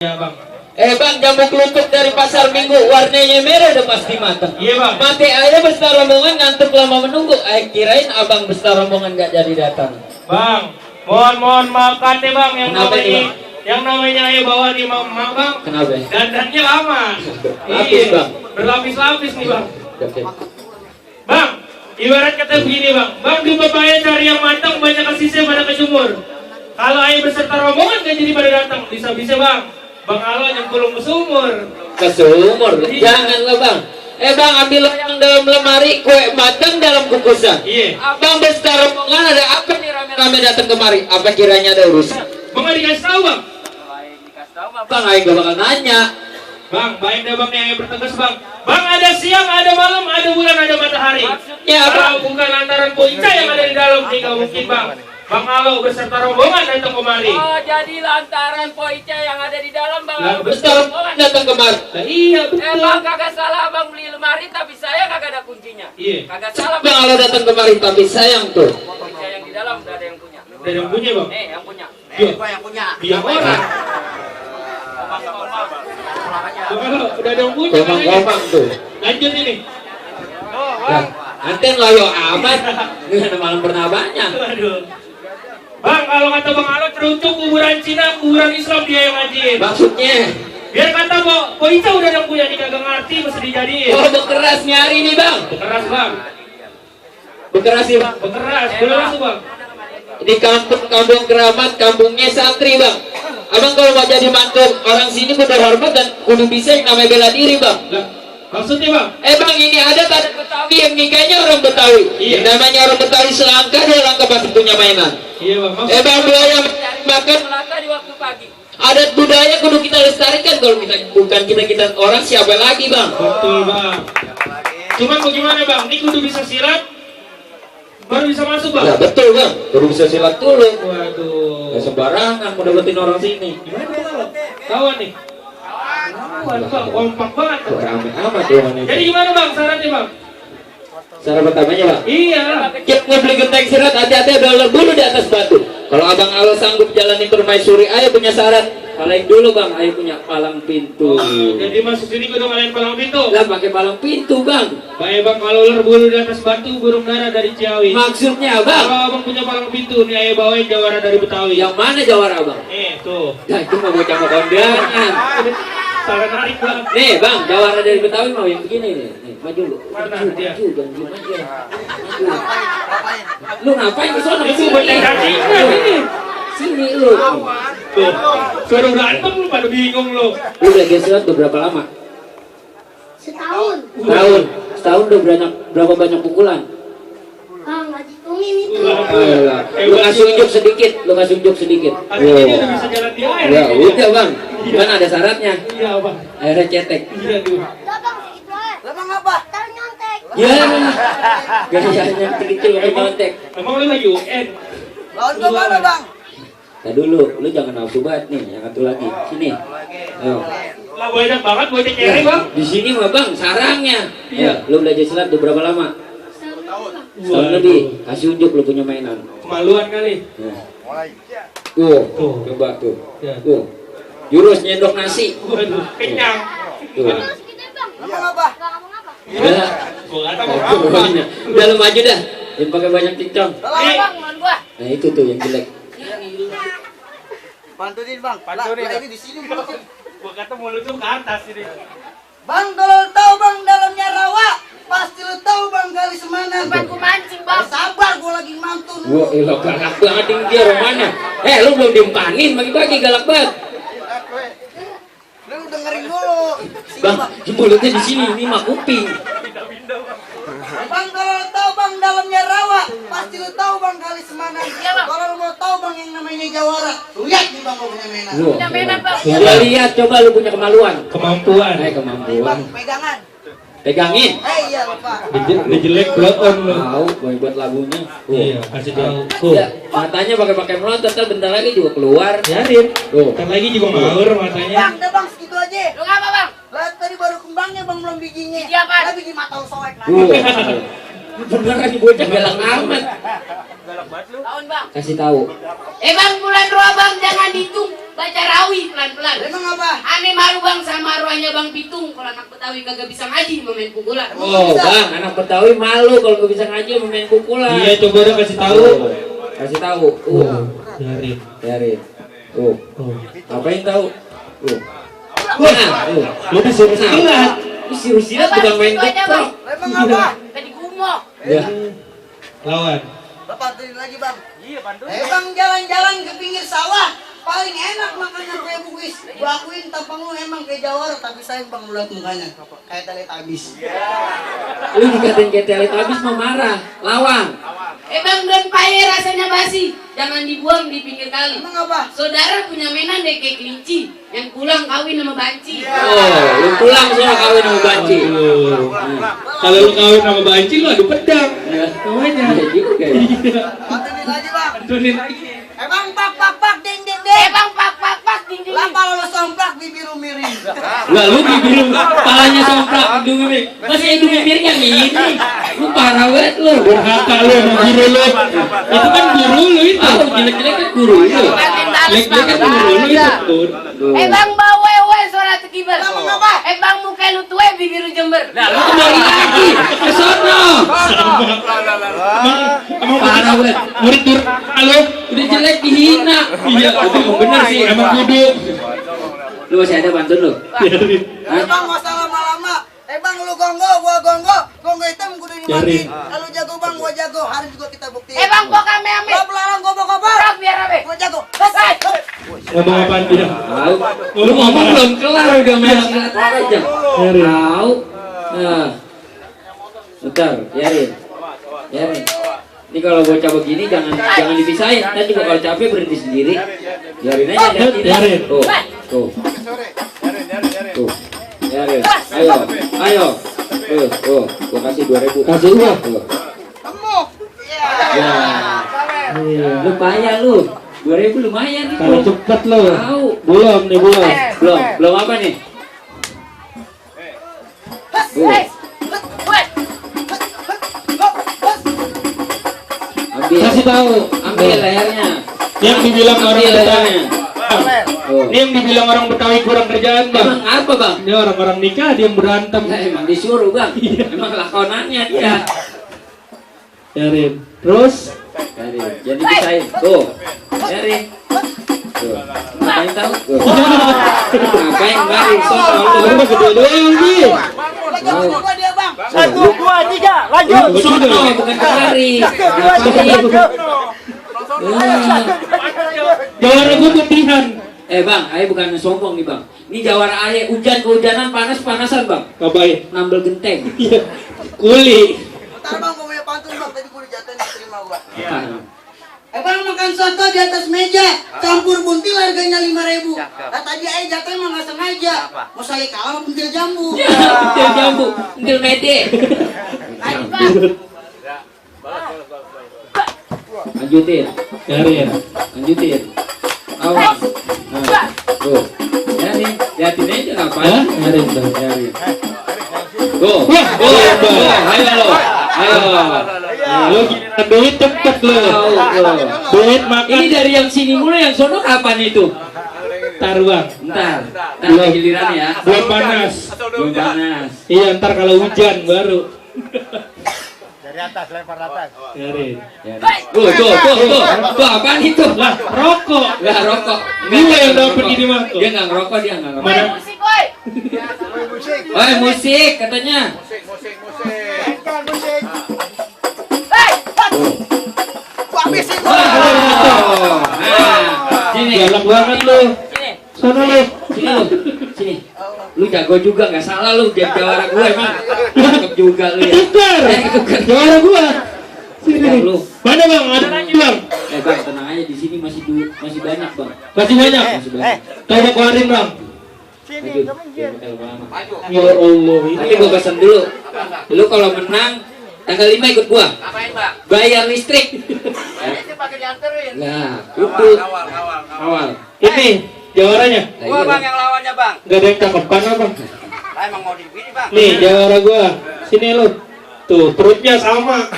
Ya bang. Bang, jambu kelutuk dari pasar Minggu warnanya merah udah pasti matang. Iya bang. Mati aja beserta rombongan ngantuk lama menunggu. Kirain abang beserta rombongan gak jadi datang. Bang, mohon maafkan deh bang Kenapa nih, Bang? yang namanya ayo bawa di mama bang. Kenapa? Dandannya lama. Lapis, Bang. Berlapis-lapis nih bang. Oke. Bang, ibarat kata begini bang. Bang di Bapaya cari yang matang banyak kasihnya pada kecumur. Kalau ayo beserta rombongan gak jadi pada datang. Bisa-bisa bang. Bang Alo nyemplung ke sumur. Ke sumur? Janganlah bang. Bang, ambil yang dalam lemari, kue matang dalam kukusan. Iya. Abang beserta rombongan ada apa nih rame-rame datang kemari? Apa kiranya ada urusan? Bang gak dikasih tahu bang. Bang, ayo gak bakal nanya. Bang, baik dah bang yang bertegas bang. Bang ada siang, ada malam, ada bulan, ada matahari. Ya bang. Kalau bukan lantaran Poica yang ada di dalam, tidak mungkin bang. Bang Alo beserta rombongan datang kemari. Oh, jadi lantaran Poica yang ada di dalam bang Alo Beserta rombongan datang kemari. Nah, iya betul. Bang kagak salah bang beli lemari tapi saya kagak ada kuncinya. Iya. Kagak salah Bang Alo datang kemari tapi sayang tuh. Poica yang di dalam udah ada yang punya. Ada yang punya bang. Yang punya. Gua yang punya. Biar orang. Bang Alo udah ada yang punya. Komang tuh. Lanjut ini. Nah, nanti loyo amat. Ini ada malam bernabannya. Aduh. Bang, kalau kata Bang Alo teruntuk kuburan Cina, kuburan Islam dia yang ngajiin. Maksudnya? Biar kata Poica udah ada yang punya, nih kagak ngerti mesti dijadiin. Oh, bekeras nyari nih bang. Bekeras bang. Bekeras sih bang. Bekeras, beneran tuh bang. Di kampung Keramat, kampungnya santri bang. Abang kalau mau jadi mantu orang sini kudu hormat dan kudu bisa yang namanya bela diri bang. Lah, maksudnya bang? Bang, ini ada Betawi yang nikahnya orang Betawi. Iya. Yang namanya orang Betawi selangkah, dua langkah pasti punya mainan. Iya bang. Bang, budaya makan Melaka di waktu pagi. adat budaya kudu kita lestarikan. Kalau kita bukan kita orang siapa lagi bang? Betul bang. Cuman bagaimana bang? Ini kudu bisa silat, baru bisa masuk bang. Ya betul bang, baru bisa silat dulu. Waduh. Ya sembarangan mau dapetin orang sini. Gimana bang? Kawan nih. Kawan bang, kompak banget. Kok rame amat ya mana? Jadi gimana bang? Syaratnya bang? Cara pertamanya bang, Iya. kita beli genteng sirat, hati-hati ada ular bulu di atas batu. Kalau abang Alo sanggup jalanin permaisuri, ayo punya syarat. Kalahin dulu bang, ayo punya palang pintu. Jadi masuk sini kudu ngalahin palang pintu. Lah pakai palang pintu bang. Baik bang, kalau ular bulu di atas batu, burung dara dari Ciawi. Maksudnya bang, Kalau abang punya palang pintu, nih ayo bawain jawara dari Betawi. yang mana jawara bang? Tuh. Nah itu mau bocah mau kondangan. Salah narik bang. Nih bang, jawara dari Betawi mau yang begini nih. Nih maju lu. Mana Maju, dia? maju, jangan diem aja. Maju. Lu ngapain ke sana? Itu bocah cacingan ini. Sini lu. Tuh. Suruh berantem lu pada bingung lu. Lu belajar silat udah berapa lama? Setahun. Setahun udah berapa banyak pukulan? Nggak dihitungin itu. Ayolah. Lu kasih unjuk sedikit, Artinya dia udah bisa jalan di air. Ya udah bang, kan ada syaratnya. Iya bang. Akhirnya cetek. Iya tuh. Udah bang, segitu aja. Bang apa? Ntar nyontek. Ya, gayanya kecil kayak kontek. Emang lu lagi UN? Lawan gua mana bang? Nah dulu, lu jangan nafsu banget nih, yang satu lagi. Sini. Ayo. Lah banyak banget bocah kere bang. Di sini mah bang, sarangnya. Iya. Lu belajar silat udah berapa lama? Setahun lebih. Kasih unjuk lu punya mainan. Kemaluan kali. Tuh, coba tuh. Ya. Tuh. Jurus nyendok nasi. Waduh, kenyang. Tuh. Segitu bang. Emang apa? Nggak ngomong apa. Udah. Gua kata mau apa? Udah lu maju dah. Jangan pakai banyak cincong. Lawan bang, lawan gua. Nah itu tuh yang jelek. Pantunin bang. Pantunin. Lah ini di sini bang. Gua kata mulut lu ke atas ini. Bang, kalau lu tahu bang dalamnya rawa, pasti lu tahu bang kali semanan. Bukan ku mancing bang. Sabar, gua lagi mantun. Wah, galak banget ini dia romanya. Lu belum dimpanin pagi-pagi galak banget. Lu dengerin dulu. Sini, Bang, mulutnya di sini, ini mah kuping. Bang, kalau lu tahu bang dalamnya rawa, pasti lu tahu bang kali semanan. Iya, Bang. Kalau lu mau tahu bang yang namanya jawara, lu lihat nih bang gua punya mainan. Wah, Punya mainan, Bang. coba lihat, coba lu punya kemaluan. Kemampuan. Nih Kemampuan. bang, pegangan. Pegangin. Iya lupa. Udah jelek belum lu. Tahu, buat lagunya. Iya, kasih tahu. Tuh. Ya, matanya pakai melotot, ntar bentar lagi juga keluar. Biarin. Tuh. Ntar lagi juga ngawur matanya. Bang, udah bang segitu aja. Lu ngapa bang? Lihat tadi baru kembangnya bang, belum bijinya. Biji apaan? Lah biji mata lu soek Wah. nanti. Beneran nih bocah galak amat. Galak banget lu. Tahun bang. Kasih tahu. Bang bulan roh bang jangan dihitung. baca rawi pelan-pelan. Emang apa? Aneh malu bang sama arwahnya bang Pitung. Kalau anak Betawi kagak bisa ngaji main pukulan. Oh bang, anak Betawi malu kalau nggak bisa ngaji main pukulan. Iya, coba dong kasih tahu. Kasih tahu. Biarin. Biarin. Tuh. Ngapain tahu? Tuh. Wah, Tuh. lu disuruh silat. Lu siru-silat bukan main Itu aja bang. geprek. Emang apa? Tadi gumok. Ya. Lawan. Bapak bantuin lagi bang. Bang jalan-jalan ke pinggir sawah paling enak makannya kue bugis. Gua akuin tampang lu emang kayak Jawara, tapi sayang bang lu liat mukanya kayak Teletubbies. Lu dikatain kayak Teletubbies mau marah. Lawan. Bang don paye rasanya basi. Jangan dibuang di pinggir kali. Emang apa? Saudara punya mainan deh kayak kelinci. Yang pulang kawin sama banci. Oh, lu pulang soal kawin sama banci. Kalau lu kawin sama banci lu adu pedang. Ya. Namanya. Iya juga ya. Bantuin lagi bang. Tunin lagi. Bang pak ding ding ding. Bang pak ding ding. Lah kalau lu somplak bibir lu miring. Lah lu bibir palanya somplak hidung miring. Masih hidung miring yang ini. Lu parah banget lu. Durhaka lu sama guru lu. Itu kan guru lu itu. Tahu jelek-jelek kan guru lu. Jelek-jelek kan guru lu itu. Bang bawa suara tekibar. Emang apa? Bang muka lu tua bibir lu jember. Nah, lu kembali lagi ke sono. Emang Parah banget. murid Durhaka lu. Udah jelek dihina. Iya, Emang bener sih. emang kudu. Lu masih ada bantuan lu? Biarin. Bang gak usah lama-lama. Bang lu gongo, gua gongo. Gongo hitam kudu Biarin. dimatiin. Kalau jago bang, gua jago. Hari juga kita buktiin. Bang kok ame-ame. Gua pelarang gobok-gobok. Rok biar ame. Gua jago. Ngomong apaan dia? Tahu. Lu ngomong belum kelar udah main silat aja. Biarin. Tahu. Nah. Bentar, biarin. Biarin. Ini kalau bocah begini jangan dipisahin. Nanti juga kalau capek berhenti sendiri. Biarin aja liatin. Biarin. Tuh. Tuh. Tuh. Biarin. Ayo. Ayo. Tuh. Gua kasih 2.000. Kasih uang. Tuh. Temu. Ya. Lu payah lu. 2.000 lumayan itu. Kalau cepet lu. Tahu. Belum nih, belum. Belum apa nih? Tuh. Ambil. Kasih tahu. Ambil lehernya. Yang dibilang orang Ambil Betawi. lehernya. Tuh. Ini yang dibilang orang Betawi kurang kerjaan, Bang. Emang apa bang? Ini orang-orang nikah dia yang berantem. Ya, emang disuruh bang. Emang lakonannya dia. Biarin. Terus Biarin. Jadi pisahin. Tuh. Biarin. Tuh. Ngapain tahu? Tuh. Ngapain baru soal lu lu? mah gede doang sih. Jago gua dia bang. 1, 2, 3, lanjut. Lu sono bukan kemari. Ngapain? Jawara gua putihan. Bang, ayo bukan sombong nih bang. Ini jawara aye hujan kehujanan panas-panasan bang. Ngapain? Nambel genteng. Iya. Kuli. Ntar bang gua punya pantun bang. Tadi gua dijatuhin diterima gua. Apaan? Bang makan soto di atas meja, campur buntil harganya 5.000. Nah tadi jatuhnya emang nggak sengaja. Mau saya kalah sama buntil jambu. Ya, until jambu, until mede. Lanjutin, Biarin. lanjutin. Awas. Nah, tuh. Liatin aja Hah? ngapain? Biarin, Bang. Biarin. Tuh. Wah, Ayo lo. Ayo. Lu gila duit cepet lu. Duit makan. Ini dari yang sini mulu, yang sono kapan itu? Taruhan. Ntar giliran ya. Belum panas. Belum panas. Iya, ntar kalau hujan baru. Dari atas, lempar atas. Biarin. Tuh, apaan itu? Lah, rokok. Nggak rokok. Gua yang dapet ini mah. Dia nggak ngerokok, dia nggak ngerokok. Mana? Musik woi. Musik. Woi, musik katanya. Mainkan musik. Gua habisin Oh, gua. nah, sini. Galak banget lu. Sini. Sana lu. Sini lu. Sini. Lu jago juga, nggak salah lu jadi jawara gue emang. Cakep juga lu ya. Tukar. Tukar. Jawara gua. Sini. Ya, lu. Mana Bang? Ada lagi Bang. Bang, tenang aja di sini masih banyak bang. Masih banyak. Masih banyak. Coba keluarin Bang. Sini, Aduh, kamu jangan pakai lama-lama. Ya Allah. Tapi gua pesan dulu. Lu kalau menang tanggal 5 ikut gua. Ngapain, Pak? Bayar listrik. Ini pakai dianterin. Nah, itu awal. Ini jawaranya. Nah, iya, Bang. yang lawannya, Bang. Gak ada yang cakapan apa? Lah emang mau dipilih, Bang. Nih jawara gua. Sini lu. Tuh perutnya sama.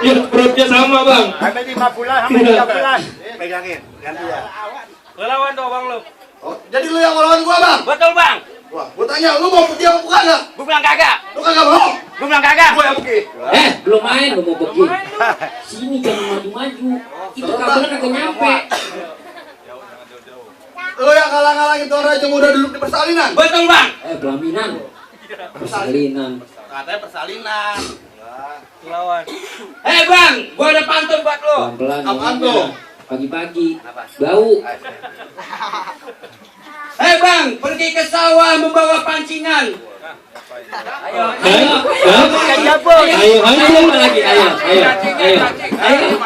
Ya perutnya sama Bang. Sampai 5 bulan, sampai 3 bulan. Pegangin, ganti ya. Lu lawan tuh bang lu. Oh, jadi lu yang ngelawan gua, Bang? Betul bang. Wah, gua tanya, lu mau pergi apa bukan enggak? Gue bilang kagak. Lu kagak mau? Gue bilang kagak. Gua yang pergi. Belum main lu mau pergi. Sini jangan maju-maju. Itu kabelnya kagak nyampe. Lu yang ngalang-ngalangin tuh raja muda duduk di persalinan. Betul bang. Pelaminan. Persalinan. Katanya persalinan. Lawan. Bang, gua ada pantun buat lu. Pelan-pelan. Apaan ngomongnya. tuh? Pagi-pagi. Bau. Bang, pergi ke sawah membawa pancingan. Ayo. Ayo lagi. Ayo.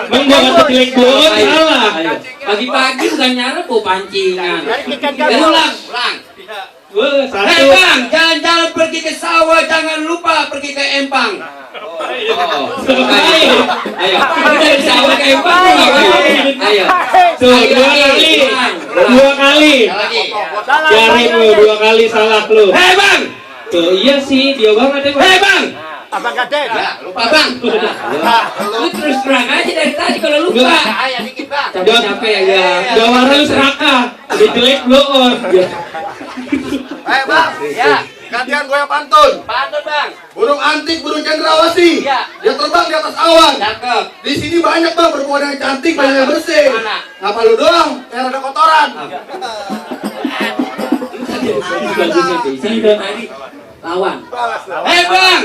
Bang, gua kata jelek banget salah. Ayo. Pagi-pagi bukan nyarap bawa pancingan. Ulang. Satu. Bang, jalan-jalan pergi ke sawah, jangan lupa pergi ke Empang. Ayo. Dari sawah ke Empang. Ayo. Tuh, dua kali. Jaring lu, 2 kali salah lu. Bang. Tuh, iya sih, dia banget ya bang. Bang. Abang Gaden. Lupa Bang. Lu terus terang aja dari tadi kalau lupa. Capek-capek ya. Jawara lu serakah. Udah jelek blow on. Bang. Ya. Gantian gua yang pantun. Pantun bang. Burung antik, burung cendrawasih. Iya. Dia terbang di atas awan. Cakep. Di sini banyak Bang perempuan yang cantik, banyak yang bersih. Mana? Ngapa lu doang? Kayak ada kotoran. Lawan. Bang,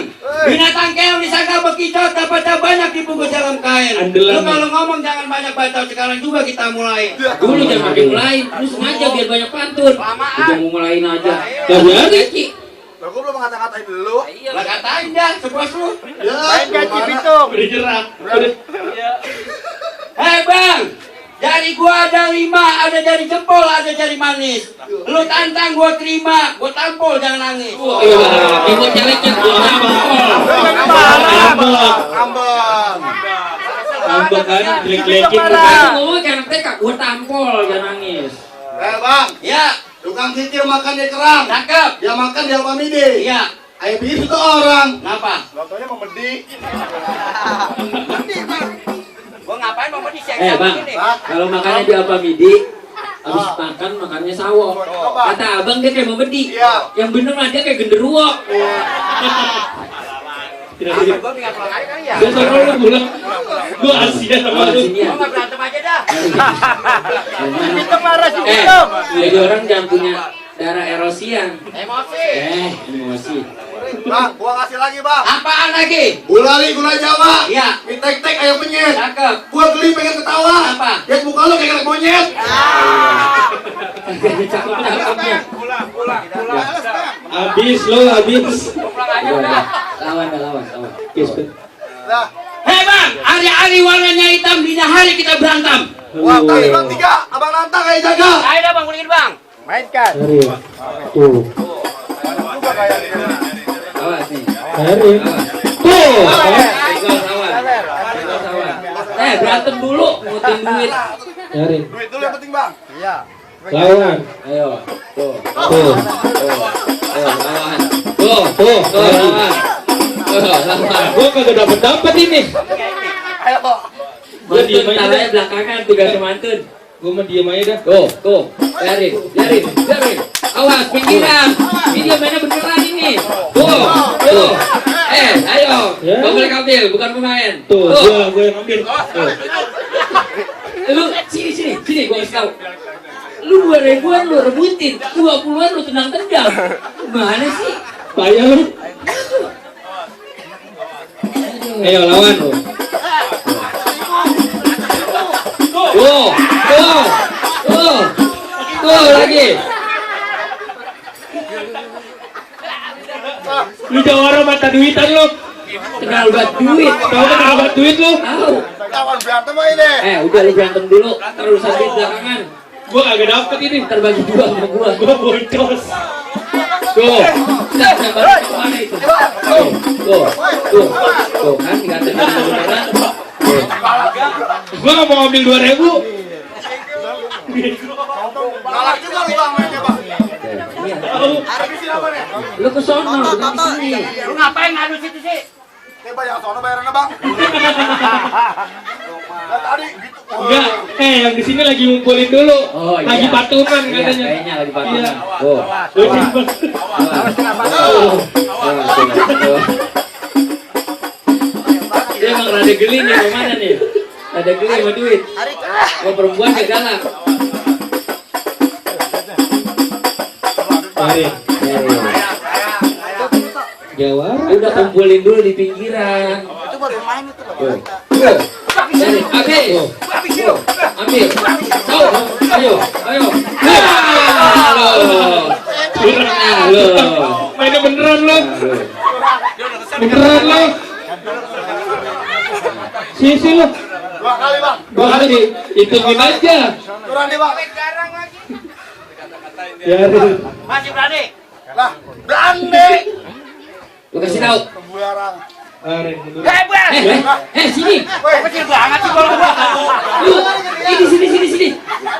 binatang keong disangka bekicot, dapatnya banyak dibungkus dalam kain. Lu kalau ngomong jangan banyak bacot, sekarang juga kita mulai. Dulu jangan pakai mulai. Lu sengaja biar banyak pantun. Udah mau mulain aja. Lah gua belum ngata-ngatain dulu. Lah katain dah, sepuas lu. Ya, Main gaji gimana? Bitung. Udah jerak. Bang, jari gua ada 5, ada jari jempol, ada jari manis. Lu tantang gua terima, gua tampol jangan nangis. Ibu jeleknya gua tampol. Ambek kan, jelek-jelekin lu Tadi kan. ngomong jangan TK, gua tampol jangan nangis. Bang, Ya, tukang cicil makan di kerang. cakep. Dia makan di Alpamidi. Iya, Ayo pikir itu orang. kenapa? Lotonya mau medi. Gua ngapain mau di Bang, kalau makannya di Alpamidi, habis makan makannya sawo. Kata abang dia kayak mau bedi. Iya. Yang bener mah dia kayak genderuwo. Gua tinggal pulang aja kali ya. Gua sono lu pulang. Gua Asia sama lu. Sini ya. Gua nggak berantem aja dah. Bitung marah si Bitung. Jadi orang jangan punya darah erosian. Emosi. Emosi. Bang, gua kasih lagi, Bang. Apaan lagi? Gulali gula Jawa. Iya. Mie tek-tek ayam penyet. Cakep. Gua geli pengen ketawa. Apa? Lihat muka lu kayak anak monyet. Cakep-cakepnya. Habis lu, habis. Lawan. Lah, Bang, hari-hari warnanya hitam, dini hari kita berantem. wah, kali Bang 3. Abang nantang kayak jaga. Ayo dah bang, kulingin bang. Mainkan. Tuh. Awas nih. Hari. Tuh. Berantem dulu, ngutin duit. Hari. Duit dulu yang penting, Bang. Iya. Lawan. Ayo, tuh, Tuh. lawan. Tuh. Lawan. Lawan. Gua kagak dapat ini. Ayo, Bang. Gua diem aja Tangannya dah. belakangan tugas mantun. Gua mah diem aja dah. Tuh, biarin. Awas, pinggiran. Ini dia mainnya beneran ini. Tuh. Ayo. Ya. Gak boleh ambil, bukan pemain. Tuh, gua yang ambil. Tuh. Lu, sini, gua kasih tau. Lu 2000-an lu rebutin, 20-an lu tendang-tendang. Gimana sih? Payah lu. Ayo lawan lu. Tuh lagi. Lu jawara mata duitan lu. Kenal buat duit. Tahu kan dapat duit lu? Tahu. Lawan berantem aja deh. Udah lu berantem dulu, terus sampai belakangan. Gua kagak dapet ini. Terbagi dua sama gua. Gua boncos. Tuh. Mana itu? Tuh kan dikatakan beneran. Gua nggak mau ngambil 2000. Kalah juga lu, Bang, mainnya, Bang. Iya. Habisin apa nih? Lu ke sono, bukan di sini. Lu ngapain ngadu situ sih? Ini bayar sono bayarannya, Bang. tadi gitu. Enggak, yang di sini lagi ngumpulin dulu. Oh, iya. Lagi patungan Iya, katanya. kayaknya lagi patungan. Iya. Oh. Awas kena batu. Oh. Dia emang rada geli nih, kemana nih? Rada geli sama duit. Hari Oh, perempuan gak galak. Mari. Jawara. Udah kumpulin dulu di pinggiran. itu baru main itu baru. Tuh. Dari, ambil. Ambil. Tahu. Ayo, ayo. Halo. Halo. Mainnya beneran lo. Halo. Beneran lo. Sisi lo. 2 kali bang. Dua kali hitungin aja. Kurang nih bang. Ya. Masih berani? Lah, berani. Lu kasih tahu. Sembarang. Mari. mundur. Bang. Sini. Kecil banget sih kalau gua. Lu, sini.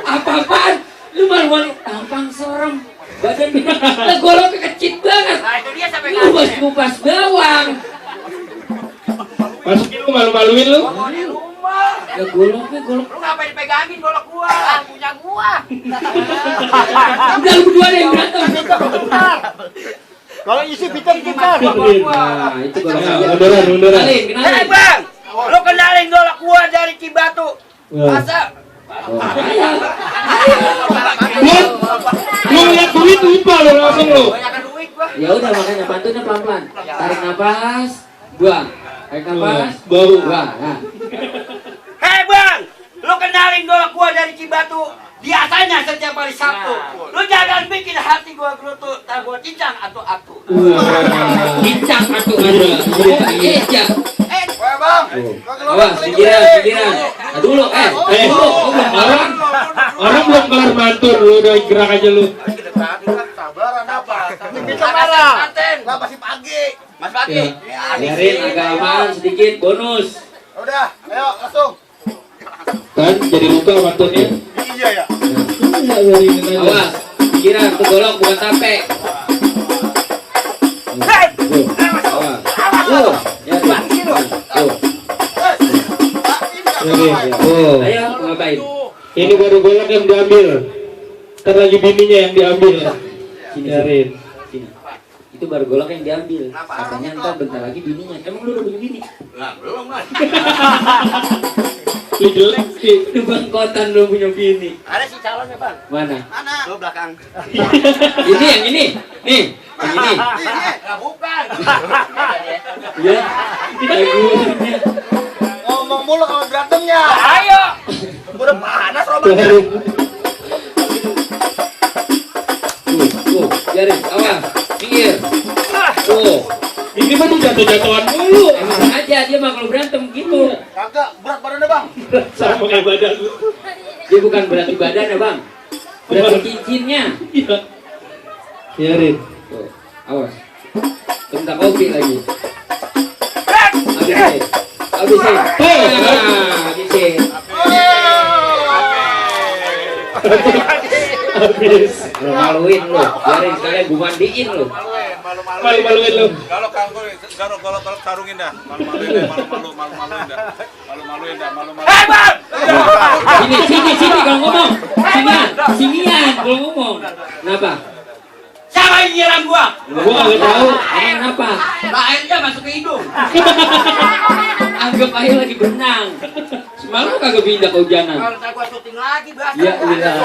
Apa-apaan? Lu malu-malu tampang serem. Badan lah golok kecil banget. Nah, itu dia sampai Lu bos kupas bawang. Masukin lu malu-maluin lu. di rumah. Ya goloknya golok. Lu ngapain dipegangin golok gua? Punya gua. Udah lu berdua deh yang berantem. Kalau isi pitem kita. Nah, itu golok Ya, aja. munduran. Kenalin. Bang, lu kenalin golok gua dari Cibatu. Masa? Oh, ayo. Lu lihat duit lupa lu langsung lu. Banyakan duit gua. Ya udah makanya pantunnya pelan-pelan. Tarik nafas, buang. Tarik nafas, Bau. buang. Nah. Hei bang, lu kenalin golok gua dari Cibatu. Biasanya setiap hari Sabtu. Lu jangan bikin hati gua gerutu, tak gua cincang atu-atu. Bincang atuh ada. Iya. Weh bang. Awas, pinggiran. Nah, dulu, dulu. Orang belum kelar mantur lu udah gerak aja lu. Sabaran apa? Bisa marah. Lah masih pagi. Mas Pagi. Biarin agak aman sedikit bonus. Udah, ayo langsung. Kan jadi luka manturnya. Iya ya. Iya, biarin aja. Awas, pinggiran tuh golok bukan tape. Awas. Tuh, ya tuh. Tuh. Oh. Ayo, ngapain? Ini baru golok yang diambil. Ntar lagi bininya yang diambil. Sini, Biarin. sini. Itu baru golok yang diambil. Katanya ntar bentar lagi bininya. Emang lu udah punya bini? Lu jelek sih. Lu bangkotan lu punya bini. Ada si calonnya bang. Mana? Mana? Lu belakang. Ini yang ini. Nih, yang ini. Nah, bukan. Ya. Lagunya. Ngomong mulu kalau berantemnya. Ayo. Udah panas romannya. Baru. Tuh, biarin. Awas. Pinggir. Tuh. Ini mah tuh jatuh-jatuhan mulu. Emang aja dia mah kalau berantem gitu. Kagak berat badannya bang. Sama kayak badan lu. Dia bukan berarti badan ya bang. Berarti cincinnya. Iya. Biarin. Tuh, awas. Minta kopi lagi. Habisin. Habisin. Habisin. Habis. Lu maluin lu. Biarin sekalian gue mandiin lu. Malu-maluin lu. Kalau kangkung, kalau sarungin dah, malu-maluin dah. Hei bang. Sini kalau ngomong. Sinian kalau ngomong. Kenapa? Siapa yang nyiram gua? Gua kagak tahu. Emang kenapa? Lah airnya masuk ke hidung. Anggap aja lagi berenang. Semalam kagak pindah kehujanan. Kalau saya gua syuting lagi bang. Ya udah.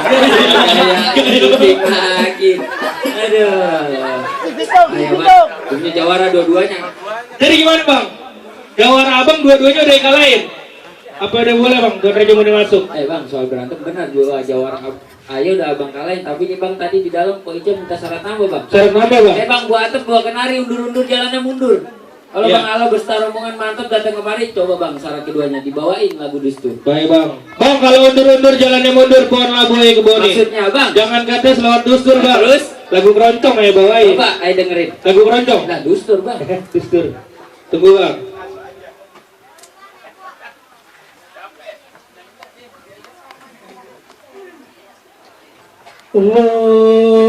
Syuting lagi. Aduh. Ayo bang. Punya jawara dua-duanya. Jadi gimana bang? Jawara abang dua-duanya udah kalahin. Apa udah boleh bang? Tuan Raja mau masuk. Bang, soal berantem benar dua jawara. Ayo udah abang kalahin, tapi nih bang tadi di dalam Ko Ica minta syarat nambah bang. Syarat nambah bang? Bang, gua atep gua kenari undur-undur jalannya mundur. Kalau Ya. Bang Ala bersetar omongan mantap datang kemari, coba bang syarat keduanya dibawain lagu Dustur. Baik bang. Bang kalau undur-undur jalannya mundur pohon labu ya ke bawah nih. Maksudnya bang, Jangan kata selawat dustur bang. Terus? Lagu keroncong ya bawain. coba ayo dengerin. Lagu keroncong. Nah Dustur bang. Dustur. Tunggu bang. Allah